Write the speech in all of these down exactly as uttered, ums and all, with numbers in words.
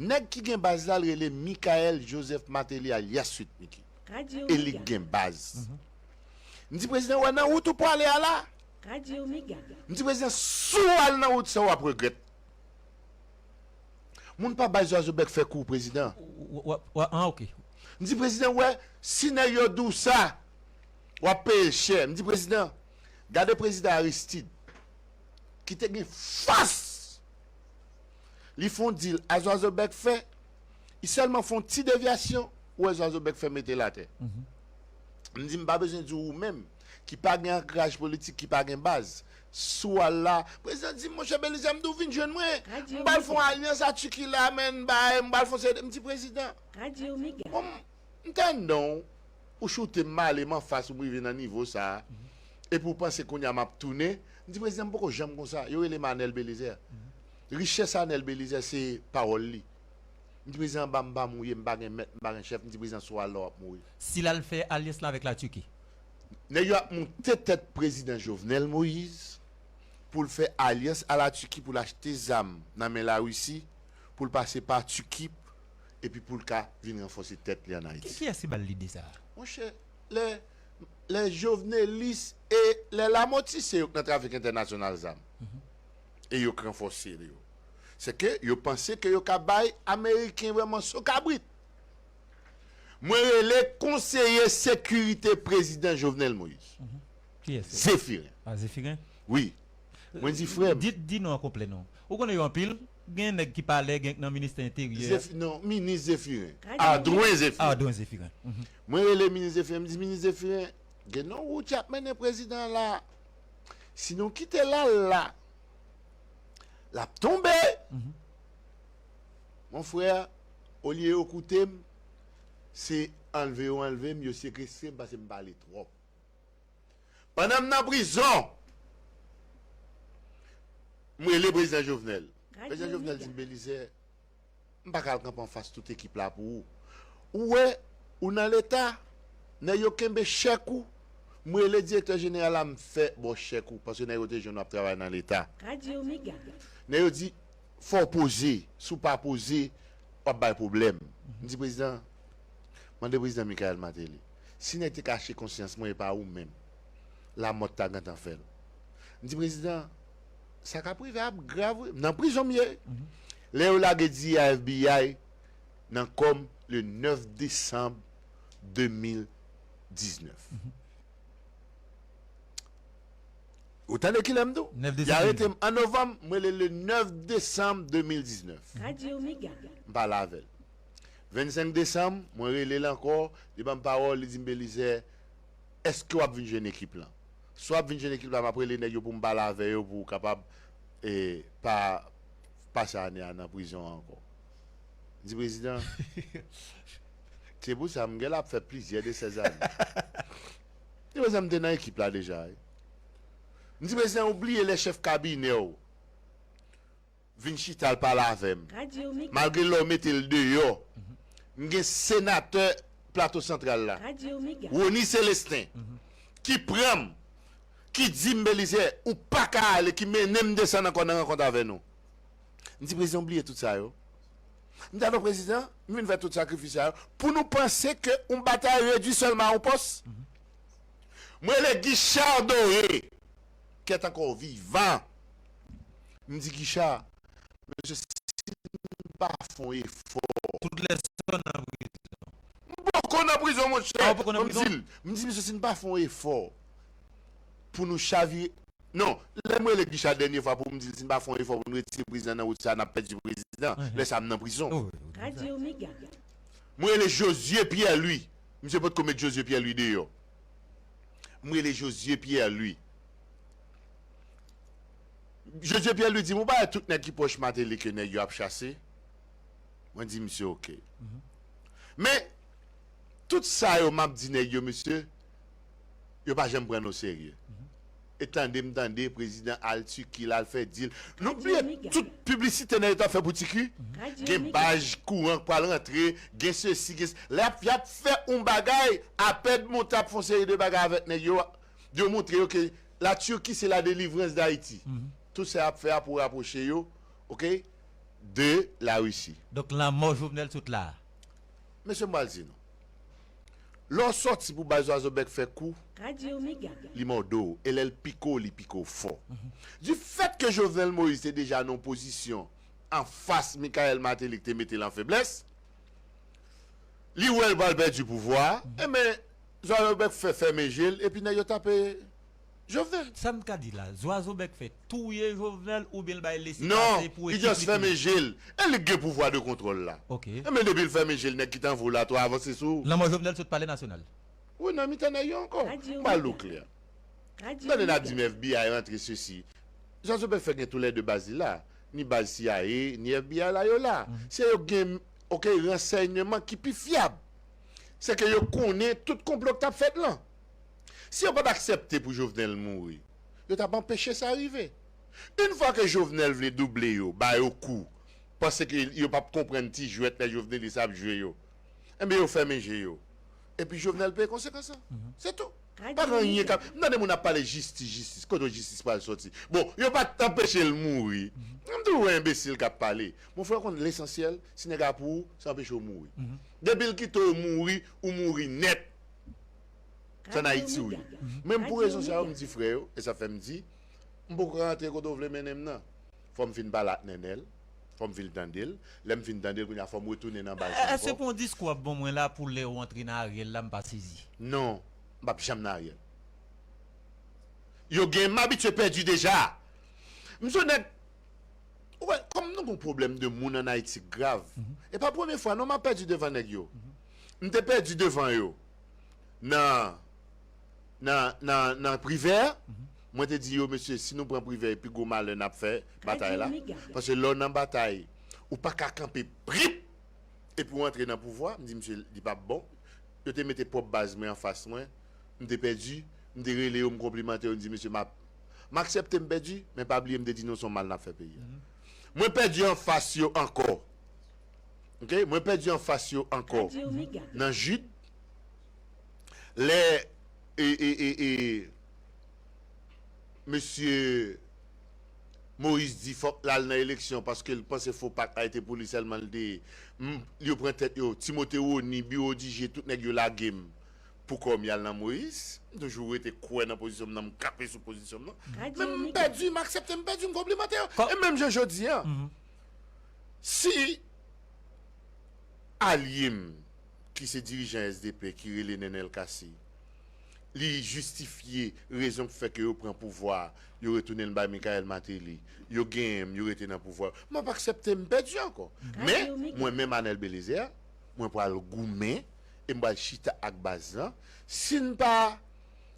Nèg ki gen baz la, l rele Michael Joseph Martelly alyas Sweet Micky. E li gen baz. M di, prezidan, wè nan wout ou pwale a la? M di, prezidan, si w al nan wout sa, w ap regrèt. Moun pa bay Zwazo Bèk fè kou, prezidan. Ah, ok. M di, prezidan, wè, si nèg yo di w sa, w ap peye l chè. M di, prezidan, gade prezidan Aristide, ki te gen fòs. Li fè yon dil a Zwazo Bèk fè, li sèlman fè yon ti devyasyon, ou wè Zwazo Bèk fè mete l atè. M di, m pa bezwen di w ou menm, ki pa gen ankraj politik, ki pa gen baz. Si w al la, prezidan di, monchè Belizaire, m di w vin jwenn mwen. M pral fè yon alyans a Tiki la, men m bay, m pral fè yon seri de, m di, prezidan, bon, m tande w, ou choute m, m ale, m anfas ou, m rive nan nivo sa a. Epi w panse kounye a m ap tounen. M di, prezidan, m poko janm konsa. Yo rele m Anèl Belizaire. Richès Anèl Belizaire, se pawòl li. M di, prezidan, anba m pa mouye, m pa gen mèt, m pa gen chèf. M di, prezidan, si w al la, w ap mouri. Si l al fè alyans la avèk Latiki? Nèg yo ap moute tèt prezidan Jovenel Moïse pou l fè alyans a Latiki pou l achte zam nan men Larisi, pou l pase pa Tiki, epi pou l ka vin ranfòse tèt li ann Ayiti. Kiyès ki ba l lide sa a? Monchè, lè, lè jovenelis e lè Lamothe se yo k nan trafik entènasyonal zam. E yo k ranfòse yo. Se ke yo panse ke yo ka bay Ameriken vrèman so kabrit. Mwen rele konseye sekirite prezidan Jovenel Moïse. Kiyès? Zephirin. Ah, Zephirin? Wi. Mwen di, frè m. Di, di non an konplè non. Ou konnen yo anpil, gen nèg ki palè, gen k nan ministè enteryè. Zeph, non, minis Zephirin. Adwen Zephirin. Adwen Zephirin. Mwen rele minis Zephirin, m di, minis Zephirin, gen yon wout y ap mennen prezidan an la. Si nou kite l al la, l ap tonbe. Mon frè, olye yo koute m, se anlve yo anlve m, yo sekestre m paske m pale twòp. Pandan m nan prizon, m rele prezidan Jovenel. Prezidan Jovenel di m, Belizaire, m pa ka al kanpe anfas tout ekip la pou ou. Ou wè, ou nan Leta, nèg yo kenbe chèk ou. M rele direktè jeneral la, m fè ba w chèk ou, paske nèg yo te jwenn w ap travay nan Leta. Nèg yo di, fò w poze, si w pa poze, w ap bay pwoblèm. M di, prezidan, mande prezidan Michael Martelly, si nèg te ka achte konsyans mwen, e pa ou menm, Lamothe ta gentan fè l. M di, prezidan, sa k ap rive a ap grav wi. M nan prizon m ye. Lè yo lage D E A, F B I nan kò m le nèf desanm de mil diznèf. Ou tande kilè m di w? Y arete m an novanm, m rele le nèf desanm de mil diznèf. M pale avè l. Vennsenk desanm, mwen rele l ankò, li ban m pawòl, li di m, Belizaire, èske w ap vin jwenn ekip lan? Si w ap vin jwenn ekip la, m ap rele nèg yo pou m pale avè yo pou w kapab e, pa pase ane a nan prizon an ankò. M di, prezidan, se pou sa m genlè ap fè plizyè de sèz ane. M di, prezidan, m te nan ekip la deja wi. M di, prezidan, ou bliye lè chèf kabinè w vin chita l pale avè m. Malgre lè w mete l deyò, m gen senatè Plato Santral la, Rony Celestin, ki pran m, ki di m, Belizaire, ou pa ka ale, ki mennen m desann ankò nan rankont avè nou. M di, prezidan, ou bliye tout sa yo? M di, alò, prezidan, m vin fè tout sakrifis sa yo pou nou panse ke yon batay redui sèlman a yon pòs? M rele Guichard Doré, ki est encore vivant. M di, Guichard, mesye, si n pa fè yon efò. Tout lè sa w nan prizon. M poko nan prizon, monchè. Ah, ou poko nan prizon? M di l, m di, mesye, si n pa fè yon efò pou nou chavire. Non, lè m rele Guichard dènye fwa pou m di l, si n pa fè yon efò pou n retire prezidan nan wout sa, n ap pèdi prezidan. Lè sa a, m nan prizon. Mwen rele Josué Pierre Louis. Misye potko met Josué Pierre Louis deyò. Mwen rele Josué Pierre Louis. Josué Pierre Louis di m, ou pa wè tout nèg ki pwòch Martelly ke nèg yo ap chase? Mwen di misye, oke. Men, tout sa yo m ap di nèg yo, mesye, yo pa janm pran n oserye. E tande m tande prezidan al Tiki, l al fè dil. Nou bliye tout piblisite nèg yo t ap fè pou Tiki. Gen baj kouran k pral rantre, gen sesi, gen s-, lè y ap, y ap fè yon bagay, Apèd monte ap fè yon seri de bagay avèk nèg yo, yo montre yo ke la Turquie c'est la délivrance d'Haïti. Tout sa y ap fè a pou rapwoche yo, oke? de Larisi. Donk, lanmò Jovenel sot la a. Mesye, m pral di nou. Lè w sòti pou bay zwazo bèk fè kou, li mòde w. E lè l pike w, li pike w fò. Du fait que Jovenel Moïse te deja nan yon pozisyon anfas Michael Martelly ki te mete l an feblès, li wè l pral pèdi pouvwa a, enben, zwazo bèk fè fèmen je l, epi nèg yo tape Jovenel. Sa m ka di la, zwazo bèk fè touye Jovenel oubyen l bay lese pase pou ekip li touye? Non, li just fèmen je l. E li k gen pouvwa de kontwòl la. Ok. Enben depi l fèmen je l, nèg ki t anvo l la tou avanse sou. Lanmò Jovenel sot Palè Nasyonal. Wi, nan mitan nèg yo ankò. M pral di w klè. M tande n ap di m FBI rantre sesi. Zwazo bèk fè gen toulède baz li la. Ni baz CIA, ni FBI la yo la. Se yo gen, ok, ransèyman ki pi fyab. Se ke yo konnen tout konplo k t ap fèt lan. Si yo pa t aksepte pou Jovenel mouri, yo t ap anpeche sa rive. Yon fwa ke Jovenel vle double yo, ba yo kou, panse ke yo p ap konprann ti jwèt lè Jovenelis ap jwe yo, enben yo fèmen je yo. Epi Jovenel peye konsekans lan. Se tou. Pa gen anyen k ap. M tande moun ap pale jistis, jistis. Kote jistis pral sòti? Bon, yo pa t anpeche l mouri. M di w, enbesil k ap pale. Mon frè, w konn lesansyèl, si nèg la pou ou, sa anpeche w mouri. Depi l kite w mouri, ou mouri nèt. Se ann Ayiti w ye. Men m pou rezon sa yo, m di frè yo, e sa fè m di, m poko ka rantre kote w vle mennen m nan. Fò m fin pale ak Nènèl, fò m fin tande l. Lè m fin tande l, kounye a fò m retounen nan baz la ankò. Èske pou yon diskou w ap ban mwen la pou lè w antre nan Ariel la, m pa sezi? Non, m p ap janm nan Ariel. Yo gen, m abitye pèdi deja. M se yon nèg, ou wè, kòm nou gen yon pwoblèm de moun ann Ayiti k grav, e pa premye fwa non m ap pèdi devan nèg yo. M te pèdi devan yo nan, nan, nan, nan Privè. Mwen te di yo, mesye, si nou pran Privè, e pi gwo malè n ap fè batay la. Paske lè w nan batay, ou pa ka kanpe prip epi w antre nan pouvwa. M di, mesye, li p ap bon. Yo te mete pwòp baz mwen anfas mwen. M te pèdi. M te rele yo, m konplimante yo, m di, mesye, m ap, m aksepte m pèdi, men pa bliye m te di nou se yon mal n ap fè peyi a. Mwen pèdi anfas yo ankò. Ok? Mwen pèdi anfas yo ankò. Nan Jid, lè, e, e, e, e, mesye Moïse di fòk l al nan eleksyon paske l panse fo pak la te pou li sèlman l te ye. M, yo pran tèt yo, Timote Rony, Biwo Dije, tout nèg yo lage m pou kò m y al nan Moïse. M toujou rete kwè nan pozisyon m nan, m kanpe sou pozisyon m nan. Men m pèdi, m aksepte m pèdi, m konplimante yo. E menm jan jodi a, si alye m ki se dirijan S D P ki rele Nènèl Cassy, li jistifye rezon k fè ke yo pran pouvwa a, yo retounen l bay Michael Martelly, yo genyen m, yo rete nan pouvwa a, m ap aksepte m pèdi ankò. Men, mwen menm Anèl Belizaire, mwen pral goumen e m pral chita ak baz lan. Si n pa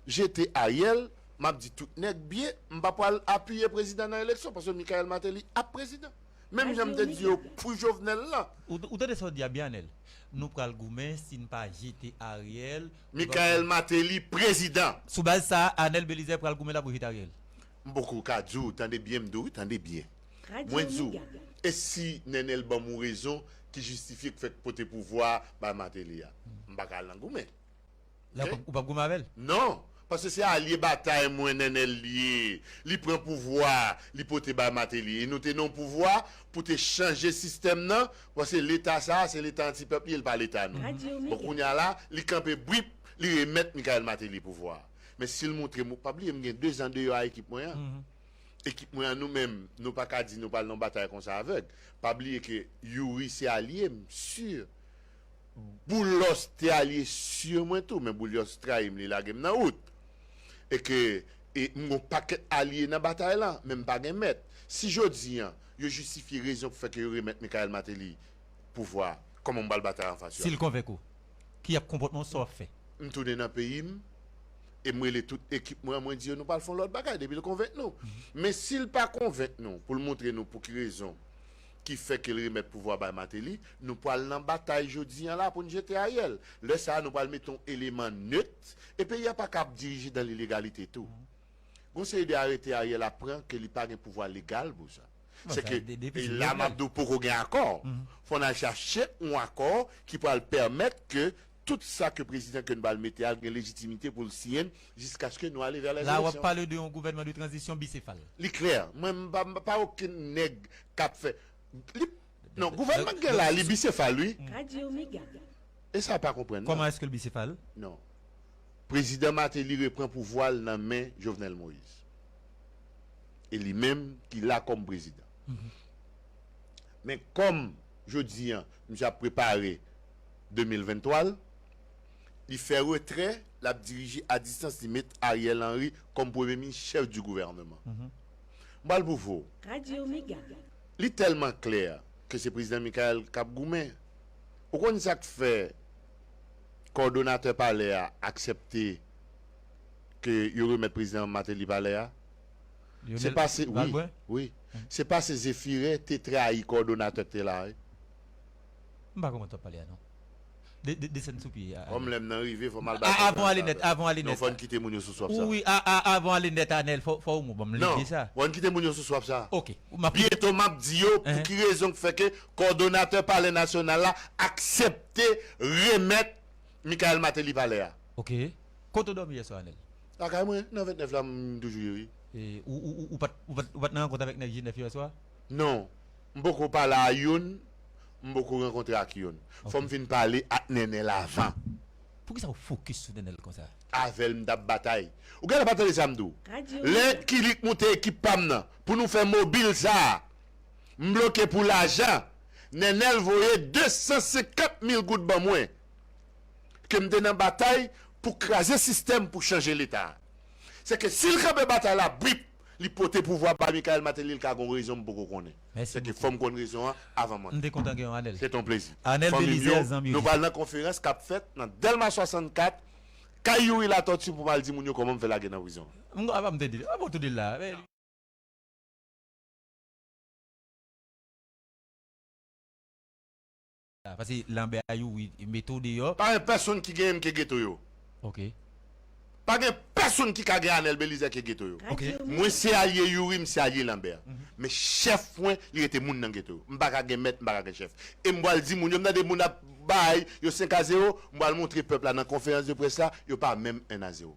jete Ariel, m ap di tout nèg byen, m pa pral apiye prezidan nan eleksyon, paske Michael Martelly ap prezidan. Menm jan m te di yo pou Jovenel lan. Ou, ou tande sa w di a byen, Anèl? Nou pral goumen si n pa jete Ariel. Michael Martelly prezidan. Sou baz sa a, Anèl Belizaire pral goumen la pou jete Ariel. M poko ka di w, tande byen m di w wi, tande byen. Mwen di w, e si Nènèl ban m yon rezon ki jistifye k fè k pote pouvwa a bay Martelly a? M pa ka al nan goumen. Ou p ap goumen avè l? Non. Paske se alye batay mwen Nènèl li ye. Li pran pouvwa, li pote bay Martelly. E nou te nan yon pouvwa pou te chanje sistèm nan, paske leta sa a, se leta anti-pèp li ye, li pa leta nou. Bon, kounye a la, li kanpe bwip, li remèt Michael Martelly pouvwa a. Men si l montre m, pa bliye m gen dezan deyò a ekip mwen an. Ekip mwen an, nou menm, nou pa ka di nou pral nan batay konsa avèg. Pa bliye ke Youri se alye m, si. Boulos te alye si mwen tou, men Boulos trayi m, li lage m nan wout. E ke e, m gen yon pakèt alye nan batay lan, men m pa gen mèt. Si jodi an, yo jistifye rezon k fè ke yo remèt Michael Martelly pouvwa a, kòman m pral batay anfas yo? Si l konvenk ou, ki ap konpòtman w, sa w ap fè? M tounen nan peyi m, e m rele tout ekip mwen an, mwen di yo nou pral fè yon lòt bagay depi l konvenk nou. Men si l pa konvenk nou, pou l montre nou pou ki rezon ki fè ke l remèt pouvwa bay Martelly, nou pral nan batay jodi an la pou n jete Ariel. Lè sa a, nou pral mete yon eleman net, e peyi a pa ka ap dirije dan ilegalite tou. Gon seri de arete Ariel ap pran ke li pa gen pouvwa legal pou sa. Se ke, e la m ap di w poko gen akò. Fò n al chache yon akò ki pral pèmèt ke tout sa ke prezidan ke n pral mete a gen lejitimite pou l siyen l jiskaske nou ale vè lèzeleksyon. La w ap pale de yon gouvènman de tranzisyon bisefal. Li klè. Mwen, m pa, m pa okenn nèg k ap fè. Li, non, gouvènèman k gen la, li bisefal, wi. Radio Mega. E sa pa konprann, non. Comment est-ce que le bicéphale? Non. Prezidan Martelly repran pouvwa l nan men Jovenel Moïse. E li menm ki la kòm prezidan. Men kòm jodi an, misye ap prepare de mil venntwa l, li fè retrè, l ap dirije a distans, li met Ariel Henry kòm premye minis, chèf di gouvènman. M pral pwouve w. Radio Mega. Li tèlman klè ke se prezidan Michael k ap goumen. Ou konn sa k fè kòdonatè palè a aksepte ke yo remèt prezidan Martelly palè a? Se pase, wi, wi. Se pase Zéphirin te trayi kòdonatè k te la, wi. M pa konprann sa w ap pale a non. De, de, desann sou pye a. Kòm lè m nan rive, fò m al A- Avan ale nèt, avan ale Non, nèt. Fò n kite moun yo sou swap sa. Wi, a- a- avan ale nèt, Anèl, fò, fò w ban m Non, lide sa. Fò n kite moun yo sou swap sa. Ok. M ap Byento m ap di yo pou Hein? ki rezon k fè ke kòdonatè palè nasyonal la aksepte remèt Michael Martelly palè a. Ok. Kote w dòmi yèswa, Anèl? Lakay mwen, nan ventnèf la, m toujou ye, wi. E, ou, ou, ou, ou pa t ou pa t- ou pa t nan rankont avèk nèg G nèf yèswa? Non, m poko pale a youn, m poko rankontre ak youn. Fò m fin pale ak Nènèl avan. Poukisa w fokis sou Nènèl konsa? Avè l m t ap batay. Ou genlè pa tande sa m di w. Radio Lè Kilik moute ekip pa m nan pou nou fè mobil sa a, m bloke pou lajan. Nènèl voye de san senkant mil goud ban mwen. Ke m te nan batay pou kraze sistèm pou chanje Leta. Se ke si l kanpe batay la, bwip, li pote pouvwa ba Michael Martelly, l ka gon rezon m poko konnen. Mèsi Se ke bokou. Fò m konn rezon an avan mwen. M te kontan gen yon Anèl. Se ton plezi. Anèl Fanmi m Belizaire, yo, zanmi nou yo. Pral nan konferans k ap fèt nan Dèlma swasannkat, kay Youri Latortue pou m al di moun yo kòman m fè lage nan prizon. M apa m te di. A bon, tou de la. Men, Paske Lambert a Youri mete w deyò. Pa gen pèsonn ki genyen m ke geto yo. Ok. Pa gen pèsonn ki ka gen Anèl Belizaire ke geto yo. Ok. Mwen se alye Youri, m se alye Lambert. Men chèf mwen, li rete moun nan geto yo. M pa ka gen mèt, m pa ka gen chèf. E m pral di moun yo, m tande moun ap bay yo senk a zewo, m pral montre pèp la nan konferans de près la, yo pa menm en a zewo.